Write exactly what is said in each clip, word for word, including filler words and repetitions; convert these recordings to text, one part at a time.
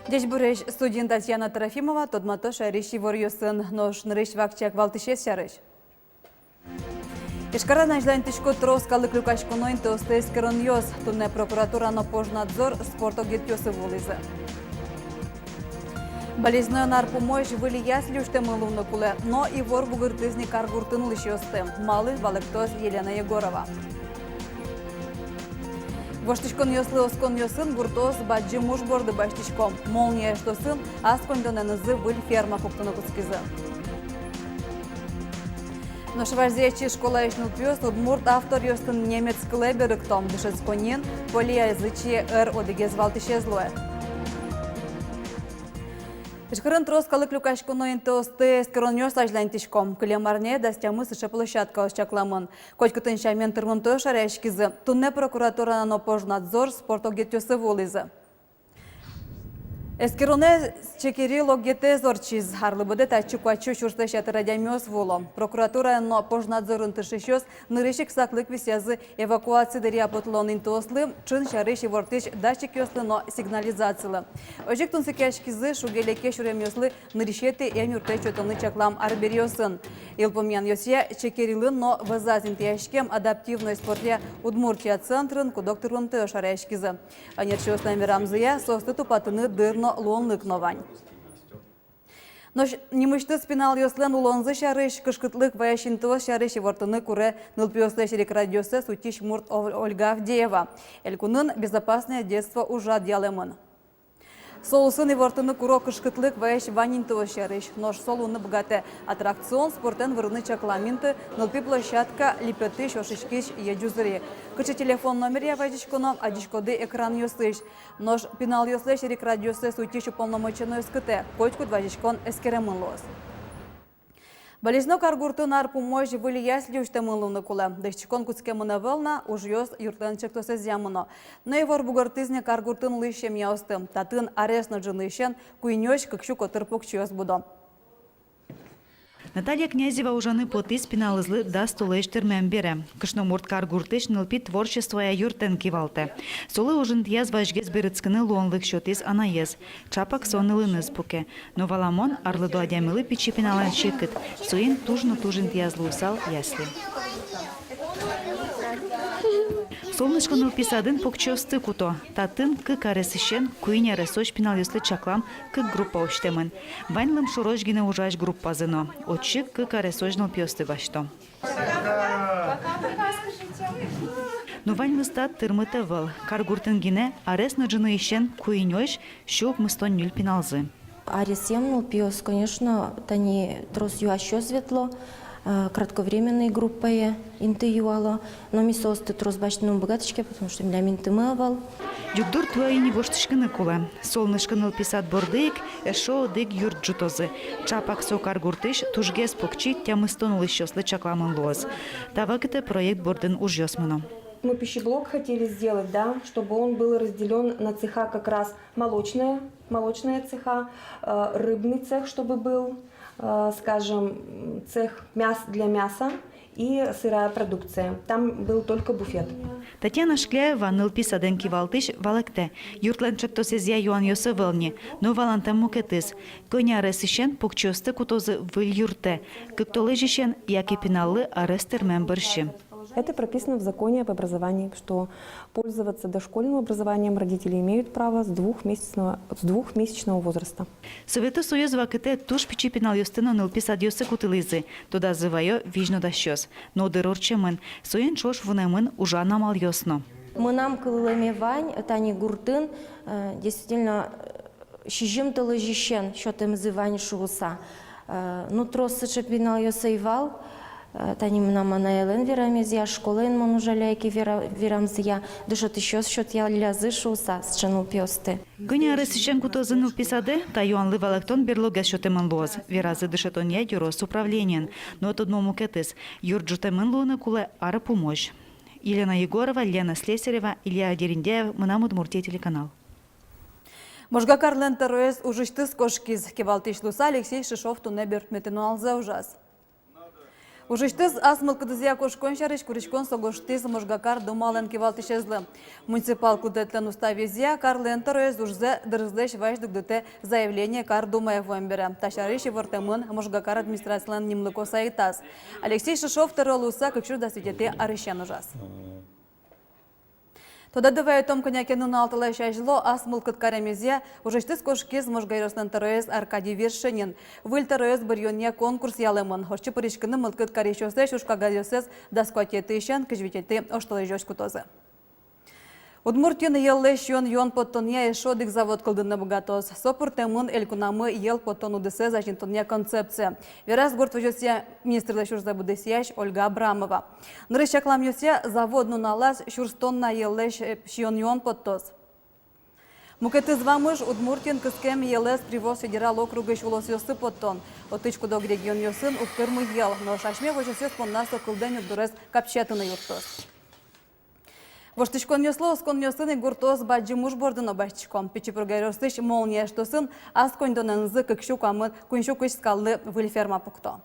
Ӟечбуресь, студиын Татьяна Трофимова. Тодмато шаерысь иворъёсын. Нош нырысь вакчияк валтӥсез сярысь. Ижкарын азьланьтӥсько трос калык люкаськоно интыосты эскеронъёс. Туннэ прокуратура но пожнадзор спорт огетъёсы вуылӥзы. Балезиноын ар пумозь выль ясли усьтэмын луыны кулэ, но ивор бугыртӥз ни каргуртын улӥсьёсты. Малы, валэктоз Елена Егорова. Воштӥськонъёслы осконъёсын гуртоос бадӟым уж борды басьтӥсько. «Молния» эштосын ас коньдонэнызы выль ферма пуктыны кутскизы. Нош Варзи-Ятчи школаысь нылпиос удмурт авторъёсты немец кылэ берыкто. Дышетсконниын полиязычие ӧр одӥгез валтӥсез луэ. Ижкарын трос калык люкаськоно интыосты эскеронъёс азьланьтӥсько. Кылем арняе дас тямыс сыӵе площадкаос чакламын. Котькытын сямен тырмымтэос шараяськизы. Туннэ прокуратура но пожнадзор спорт огетъёсы вуылӥзы. Эскеронэз Чекерил огетэз ортчиз. Арлы быдэ татчы куать сю сюрслэсь ятыр адямиос вуыло. Прокуратураын но пожнадзорын тыршисьёс нырысь ик саклык висъязы эвакуаци дыръя потылон интыослы, ӵын сярысь ивортӥсь датчикъёслы но сигнализацилы. Озьы ик тунсыкъяськизы шуге-леке сюремъёслы нырысетӥ эмъюрттэт сётыны чаклам арбериосын. Йылпумъянъёсъя, Чекерилын но вӧзаз интыяськем адаптивной спортъя «Удмуртия» центрын куд-ог тырмымтэос шараяськизы. Ӧнерчиослэн верамзыя, соосты тупатыны дыр но луонлык но вань. Нош нимысьтыз пиналъёслэн улонзы сярысь, кышкытлык ваись интыос сярысь ивортыны куре нылпиослэсь эрикрадъёссэс утись мурт Ов-, Ольга Авдеева. Элькунын «Безопасное детство» ужрад ялэмын. Со улсын ивортыны куро кышкытлык ваись вань интыос сярысь. Нош со луыны быгатэ аттракцион, спортэн вырыны чаклам инты, нылпи площадка, липетысь, ошиськись йӧӟузыри. Кыӵе телефон номеръя вазиськоно, адӟиськоды экранъёсысь. Нош пиналъёслэсь эрикрадъёссэс утись уполномоченной оскытэ: котькуд вазиськон эскеремын луоз. Балезино каргуртын ар пумозь выль ясли усьтэмын луыны кулэ. Дасяськон кутскемын ӧвӧл на, ужъёс юртлэн чектосэзъя мыно. Но ивор бугыртӥз ни каргуртын улӥсь семьяосты. Татын арес но ӝыныысен куинёзь кык сю котыр покчиос будо. Наталья Князева ужаны потӥз пиналызлы дас толэзь тырмем бере. Кышномурт каргуртысь нылпи творчествоя юртэн кивалтэ. Солы ужинтыяз вазьгес берытскыны луонлык сётӥз анаез. Чапак со нылыныз пуке. Но валамон, арлыдо адямилы пичи пиналэн секыт. Соин туж но туж интыяз луысал ясли. Солнышко нылпи садын покчиосты куто. Татын кык аресысен куинь аресозь пиналъёслы чаклам кык группа усьтэмын. Вань лымшорозь гинэ ужась группазы но. Отчы кык аресозь нылпиосты басьто. Но ваньмыз та тырмыт ӧвӧл. Каргуртын гинэ арес но ӝыныысен куинёзь сю укмыстон ньыль пиналзы. Аресъем нылпиос, конечно, тани трос юасьёс ветло, а, кратковременной группае инты юало, но ми соосты трос басьтыны ум быгатӥське, потому что милям интымы ӧвӧл. Югдур туэ ини воштӥськыны кулэ. Солнышко нылпи сад борды ик эшшо одӥг юрт ӝутозы. Чапак со каргуртысь тужгес покчи тямыстон улӥсьёслы чакламын луоз. Та вакытэ проект бордын ужъёс мыно. Мы пищеблок хотели сделать, да, чтобы он был разделён на цеха как раз молочная, молочная цеха, э, рыбный цех, чтобы был, э, скажем, м, цех мяс-, для мяса и сырая продукция. Там был только буфет. Татьяна Шкляева, нылпи садэн кивалтӥсь, валэктэ: юртлэн чектосэзъя юанъёс ӧвӧл ни, но валантэм мукетыз. Кӧня аресысен покчиосты кутозы выль юртэ? Кык толэзьысен яке пиналлы арес тырмем бӧрсьы? Это прописано в законе об образовании, что пользоваться дошкольным образованием родители имеют право с двухмесячного, с двухмесячного возраста. Совето Союз вакытэ туж пичи пиналъёсты но нылпи садъёсы кутылӥзы, тодазы ваё визьнодасьёс. Но дыр ортчемын, соин ӵош вунэмын ужан амалъёс но. Мынам кылылэме вань, тани гуртын, э, действительно, э, сизьым толэзьысен сётэмзы вань шуыса. Э, ну, трос сыӵе пиналъёс ӧй вал. Э, тани мынам анаелэн верамезъя, школаын мон ужалляй ке вера-, верамзыя, дышетӥсьёс сётъяллязы шуыса сыӵе нылпиосты. Кӧня аресысен кутозы нылпи садэ, та юанлы валэктон берлогес сётэмын луоз, веразы дышетонъя ёрос управлениын. Но тодмо мукетыз: юрт ӝутэмын луыны кулэ ар пумозь. Елена Егорова, Лена Слесарева, Илья Дерендяев, «Мынам Удмуртие» телеканал. Можга карлэн тӧроез ужысьтыз кошкиз. Кивалтӥсь луыса Алексей Шишов туннэ берпуметӥ нуналзэ ужаз. Ужысьтыз ас мылкыдызъя кошкон сярысь куриськон со гожтӥз Можгакар думалэн кивалтӥсезлы. Муниципал кылдытэтлэн уставезъя карлэн тӧроез ужзэ дырызлэсь вазь дугдытэ заявление Кар думае вуэм бере. Та сярысь ивортэмын Можгакар администрацилэн нимлыко сайтаз. Алексей Шишов тӧро луыса кык сюрс дас витетӥ арысен ужаз. Тодады вайытом, кӧня ке нунал талэсь азьло ас мылкыд каремезъя ужысьтыз кошкиз Можга ёрослэн тӧроез Аркадий Вершинин. Выль тӧроез быръёнъя конкурс ялэмын. Ортчы пыриськыны мылкыд карисьёслэсь уж кагазъёссэс дас куатетӥысен кызь витетӥ оштолэзёзь кутозы. Удмуртиын йӧллэсь сиён-юон поттонъя эшшо одӥг завод кылдыны быгатоз. Со пыртэмын элькунамы йӧл поттон удысэз азинтонъя концепцие. Вераз гурт возёсъя министрлэсь ужзэ быдэсъясь Ольга Абрамова. Нырысь чакламъёсъя, завод нуналаз сюрс тонна йӧллэсь, э, сиён-юон поттоз. Мукетыз вамыш — Удмуртиын кыскем йӧлэз Приволжск федерал округысь улосъёсы поттон. Отысь куд-ог регионъёсын уг тырмы йӧл, нош асьме возёсъёс понна со кылдэм югдурез капчиятыны юрттоз. Воштӥськонъёслы осконъёсын ик гуртоос бадӟым уж борды но басьтӥсько. Пичи Пурга ёросысь «Молния» эштосын ас коньдонэнызы кык сю куамын куинь сю кызь скаллы выль ферма пукто.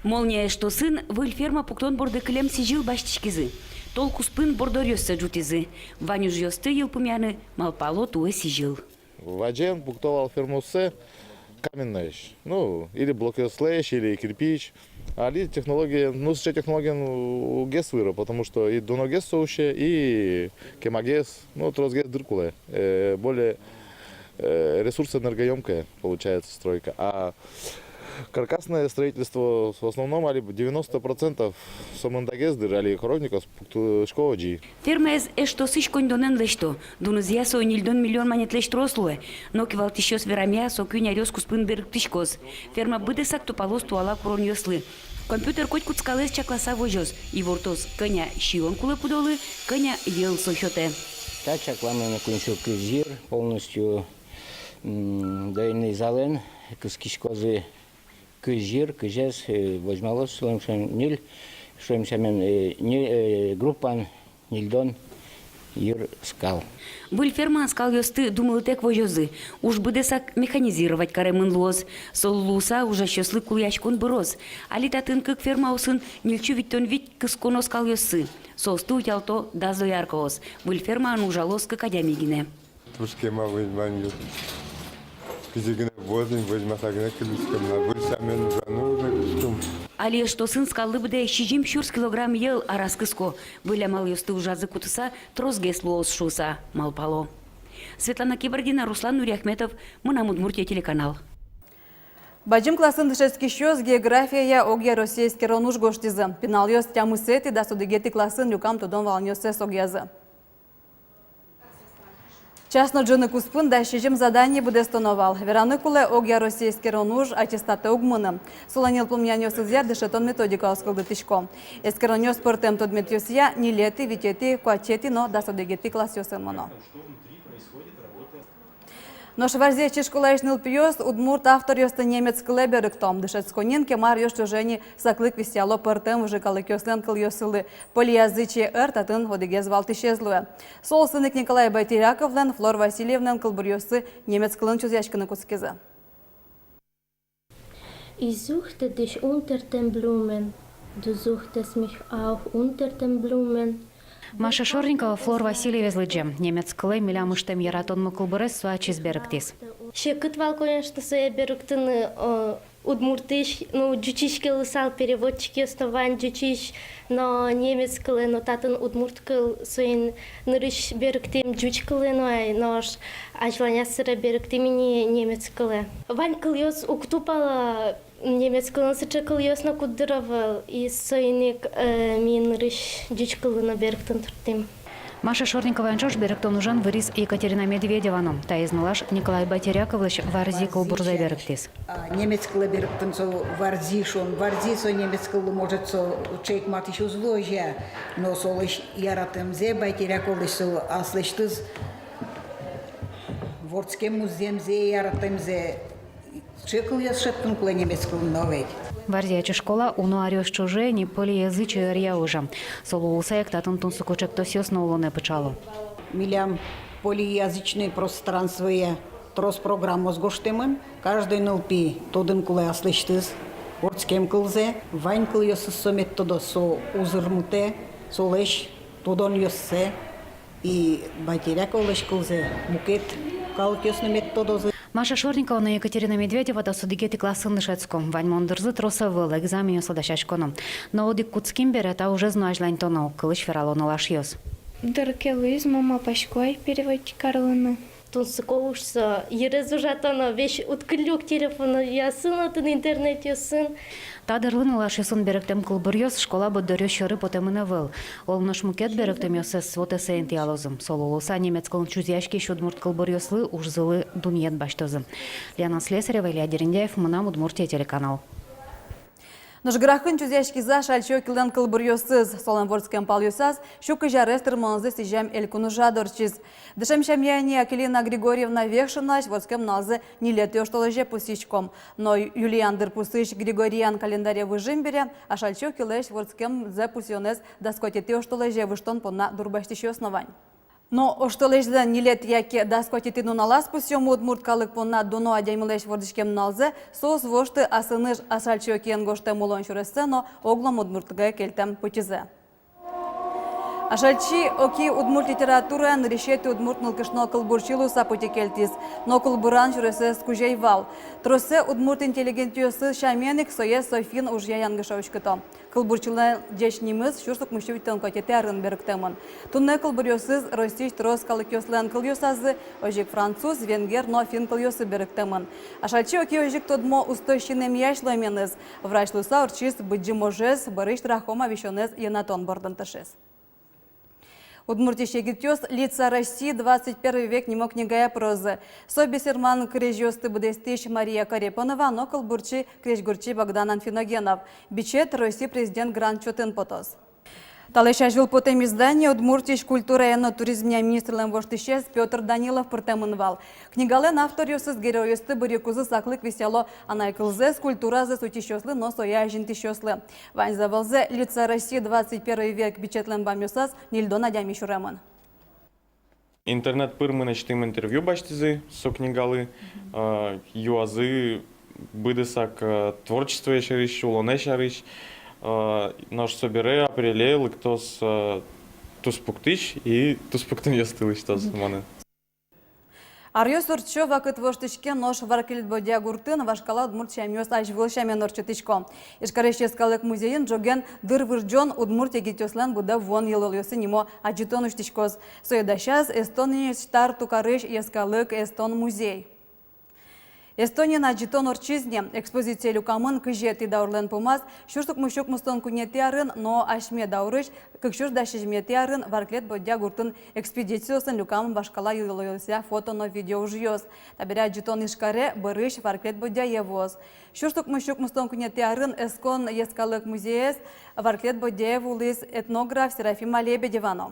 «Молния» эштосын выль ферма пуктон борды кылем сӥзьыл басьтӥськизы. Тол куспын бордоръёссэ ӝутӥзы. Вань ужъёсты йылпумъяны малпало туэ сӥзьыл. Вазен пукто вал фермаоссэ каменноесь, ну, или блокъёслэсь, или кирпич. Али технология, ну, сыӵе технология, ну, гес выро, потому что и дуногес со усе, и кемагес, ну, тросгес дыр кулэ, э, более, э, ресурсоэнергоёмкая получается стройка. А каркасное строительство в основном, али девяносто процентов со мындагес дыр, али коровникъёс пуктӥсько озьы. Фермаез эштосысь коньдонэн лэсьто. Дунызъя со ньыльдон миллион манетлэсь трос луэ. Но кивалтӥсьёс верамъя, со куинь аръёс куспын берыктӥськоз. Ферма быдэсак тупалоз туала куронъёслы. Компьютер котькуд скалэз чакласа возёз. Ивортоз, кӧня сиён кулэ пудолы, кӧня йӧл со сётэ. Та чакламын куинь сю кызь йыр, полностью, м, доильный залэн кыскиськозы. Кызь йыр, кызез, э, возьмалоз, шуом, ньыль, шуом, сямен, э, ньы-, э, группаын ньыльдон йыр скал. Выль фермаын скалъёсты думылытэк возёзы. Уж быдэсак механизировать каремын луоз. Со луыса ужасьёслы кулэяськон быроз. Али татын кык фермаосын ньыль сю витьтон вить кысконо скалъёссы. Соосты утялто дас дояркаос. Выль фермаын ужалоз кык адями гинэ. Туж кема вань, вань юр. Кызьы гинэ возьмаса гинэ кылиськом на, выль сямен ужаны уже кутском. Али эштосын скаллы быдэ сизьым сюрс килограмм йӧл араз кыско. Выль амалъёсты ужазы кутыса тросгес луоз шуыса малпало. Светлана Кибардина, Руслан Нуриахметов, «Мынам Удмуртие» телеканал. Бадӟым классын дышетскисьёс географияя огъяроссия эскерон уж гожтӥзы. Пиналъёс тямысэтӥ, дас одӥгетӥ классын люкам тодон-валанъёссэс огъязы. Час но ӝыны куспын дас сизьым задание быдэстоно вал. Вераны кулэ, огъяроссия эскерон уж аттестатэ уг мыны. Солэн йылпумъянъёсызъя дышетон методикаос кылдытӥсько. Эскеронъёс пӧртэм тодметъёсъя, ньылетӥ, витетӥ, куатетӥ но дас одӥгетӥ классъёсын мыно. Нош Варзи ачиз школаысь нылпиос удмурт авторъёсты немец кылэ берыкто. Дышетсконын кема аръёс ӵоже ини саклык висъяло пӧртэм выжы калыкъёслэн кылъёссылы. Полиязычие ӧр татын одӥгез валтӥсез луэ. Со улсын ик Николай Байтеряковлэн, Флор Васильевналэн кылбуръёссы немец кылын чузъяськыны кутскизы. Ich suchte dich unter den Blumen, du suchtest mich auch unter den Blumen. Маша Шорникова Флор Васильевез лыдӟе. Немец кылэ милям ыштэм яратонмы кылбурез со ачиз берыктӥз. Секыт вал, конечно, сое берыктыны, о, удмуртысь, ну, ӟучысь ке луысал, переводчикъёс но вань ӟучысь, но немец кылэ, но татын удмурт кыл, соин нырысь берыктӥм ӟуч кылын вал, нош азьланяз собере берыктӥм ини немец кылэ. Вань кылъёс уг тупало, немец кылын сыӵе кылъёс но куддыр ӧвӧл, и соин ик, э, ми нырысь ӟуч кылын но берыктыны турттӥм. Маша Шорниковаен ӵош берыктон ужан выриз Екатерина Медведева но. Таиз нылаш Николай Байтеряковлэсь «Варзи» кылбурзэ берыктӥз. А, немец кылэ берыктон со «Варзи» шуон. «Варзи» со немец кыллы, может, со чейк матысь уз луозь, но солэсь яратэмзэ, Байтеряковлэсь, со аслэсьтыз вордскем музъемзэ, яратэмзэ. Сыӵе кылъёс шедьтыны кулэ немец кылын но ведь. Варзи ачиз школа уно аръёс ӵоже ини полиязычие ӧръя ужа. Со луыса ик татын тунсыко ӵектосъёс но улонэ пыӵало. Милям полиязычное пространствое трос программаос гожтэмын. Каждой нылпи тодыны кулэ аслэсьтыз Вордскем кылзэ, вань кылъёсыз со мед тодоз, со узырмытэ, солэсь тодонъёссэ, и батеряк олэсь кылзэ мукет калыкъёс но мед тодозы. Маша Шорникова но Екатерина Медведева дас одӥгетӥ классын дышетско. Ваньмон дырзы трос ӧвӧл, экзаменъёслы дасяськоно. Но одӥг кутским бере та ужез но азьланьтоно, кылысь верало нылашъёс. Дыр ке луиз, мон малпасько ай переводить карылыны. Тунсыко уж со, йырез ужатоно, весь уд кылле ук телефонъёсын, отын интернетъёсын. Та дырлы нылашъёсын берыктэм кылбуръёс школа борддоръёс сьӧры потэмын ӧвӧл. Оло нош мукет берыктэмъёссэс вотэсэ интыялозы. Со луыса немец кылын чузъяськись удмурт кылбуръёслы ужзылы дунъет басьтозы. Лена Слесарева, Илья Дерендяев, «Мынам Удмуртие» телеканал. Нош Грахын чузъяськиз Ашальчи Окилэн кылбуръёсыз. Солэн вордскем палъёсаз сю кызь арес тырмонзы сӥзем элькун ужрад ортчиз. Дышем сямъя ини Акелина Григорьевна Векшиналэсь вордскем нуналзэ ньылетӥ оштолэзе пусйиськом. Но Юлиан дырпусысь Григориан календаре выжим бере, Ашальчи Окилэсь вордскемзэ пусйонэз дас куатетӥ оштолэзе выжтон понна дурбасьтӥсьёс но вань. Но оштолэзьлэн ньылетӥ яке дас куатетӥ нуналаз пусъём удмурт калык понна дуно адямилэсь вордӥськем нуналзэ, со уз вошты асыныж Ашальчи Окиен гожтэм улон сюрессэ но оглом удмуртлыкэ кельтэм пытьызэ. Ашальчи Оки удмурт литератураын нырысетӥ удмурт нылкышно кылбурчи луыса пытьы кельтӥз, но кылбуран сюресэз кузь ӧй вал. Тросэз удмурт интеллигентъёслы сямен ик, сое со финн ужъя янгыше уськыто. Кылбурчилэн ӟеч нимыз сюрс укмыссю витьтон куатетӥ арын берыктэмын. Туннэ кылбуръёсыз Россиысь трос калыкъёслэн кылъёсазы, озьы ик француз, венгер но финн кылъёсы берыктэмын. Ашальчи Оки озьы ик тодмо усто синэмъясь луэменыз. Врач луыса ортчиз Быдӟым ожез, бӧрысь трахома висёнэз йӧнатон бордын тыршиз. Удмуртиысь егитъёс «Лица России, двадцать первый век» нимо книгае пырозы. Со бесерман крезьёсты быдэстӥсь Мария Корепанова но кылбурчи, крезьгурчи Богдан Анфиногенов. Бичет Россиысь президент грант чотын потоз. Талэсь азьвыл потэм издание Удмуртиысь культурая но туризмъя министрлэн воштӥсез Пётр Данилов пыртэмын вал. Книгалэн авторъёсыз геройёсты быръыкузы саклык висъяло анай кылзэс, культуразэс утисьёслы но сое азинтӥсьёслы. Ваньзэ валзэ «Лица России, двадцать первый век» бичетлэн бамъёсаз ньыльдон адями сюремын. Интернет пыр мынэсьтым интервью басьтӥзы со книгалы, э, юазы быдэсак, э, творчествое сярысь, улонэ сярысь, э, нош собере апреле лыктоз, э, туспуктӥсь и туспуктэмъёсты лэсьтоз монэ. Аръёс ортчо, вакыт воштӥське, нош Варклед-Бӧдья гуртын вашкала удмурт сямъёс азьвыл сямен ортчытӥсько. Ижкарысь йӧскалык музейын ӝоген «Дыр вырӟон удмурт егитъёслэн будэ вуон йылолъёссы» нимо адӟытон усьтӥськоз. Сое дасяз Эстониысь Тарту карысь йӧскалык эстон музей. Эстониын адӟытон ортчиз ни. Экспозицие люкамын кызетӥ даурлэн пумаз, сюрс укмыссю укмыстон куинетӥ арын, но асьме даурысь, кык сюрс дас сизьыметӥ арын Варклед-Бӧдья гуртын экспедициосын люкамын вашкала йылолъёсъя фото но видео ужъёс. Табере адӟытон Ижкаре, бӧрысь Варклед-Бӧдьяе вуоз. Сюрс укмыссю укмыстон куинетӥ арын Эстон йӧскалык музеез Варклед-Бӧдьяе вуылӥз этнограф Серафима Лебедева но.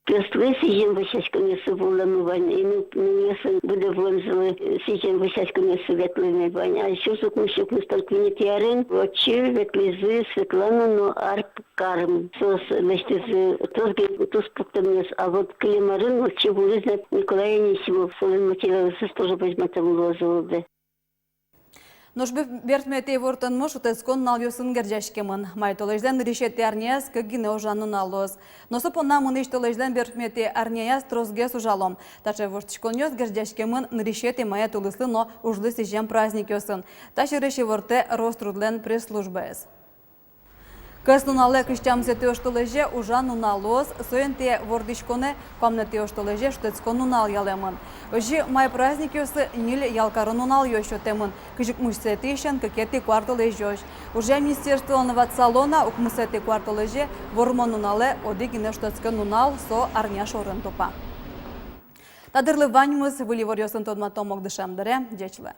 Пиослы сӥзем вӧсяськонъёссы вуылэмын вань, и нылпиослэн будэ вуэмзылы сӥзем вӧсяськонъёссы ветлэмын вань. А сюрс укмыссю укмыстон куинетӥ арын отчы ветлӥзы Светлана но Арп кармы. Соос лэсьтӥзы трос гинэ туспуктэмъёс, а вот кылем арын отчы вуылӥз Николай Анисимов, солэн материалъёсыз тоже возьматэм луозы, вылды. Нош бер-, берпуметӥ ивортонмы шутэтскон нуналъёсын герӟаськемын. Май толэзьлэн нырысетӥ арняяз кык гинэ ужан нунал луоз. Но со понна мынӥсь толэзьлэн берпуметӥ арняяз тросгес ужалом. Таӵе воштӥськонъёс герӟаськемын нырысетӥ мае тулыслы но ужлы сӥзем праздникъёсын. Та сярысь ивортэ Рострудлэн пресс-службаез. Кӧснуналэ кызь тямысэтӥ оштолэзе ужан нунал луоз, со интые вордӥськонэ куамынэтӥ оштолэзе шутэтскон нунал ялэмын. Озьы май праздникъёсы ньыль ялкаро нуналъёс сётэмын, кызь укмысэтӥысен кыкетӥ куартолэзёзь. Ужъя министерстволэн ватсалоназ, укмысэтӥ куартолэзе Вормон нуналэ одӥг гинэ шутэтскон нунал, со арня шорын тупа. Та дырлы ваньмыз, выль иворъёсын тодматом огдышем дыре, ӟеч луэ.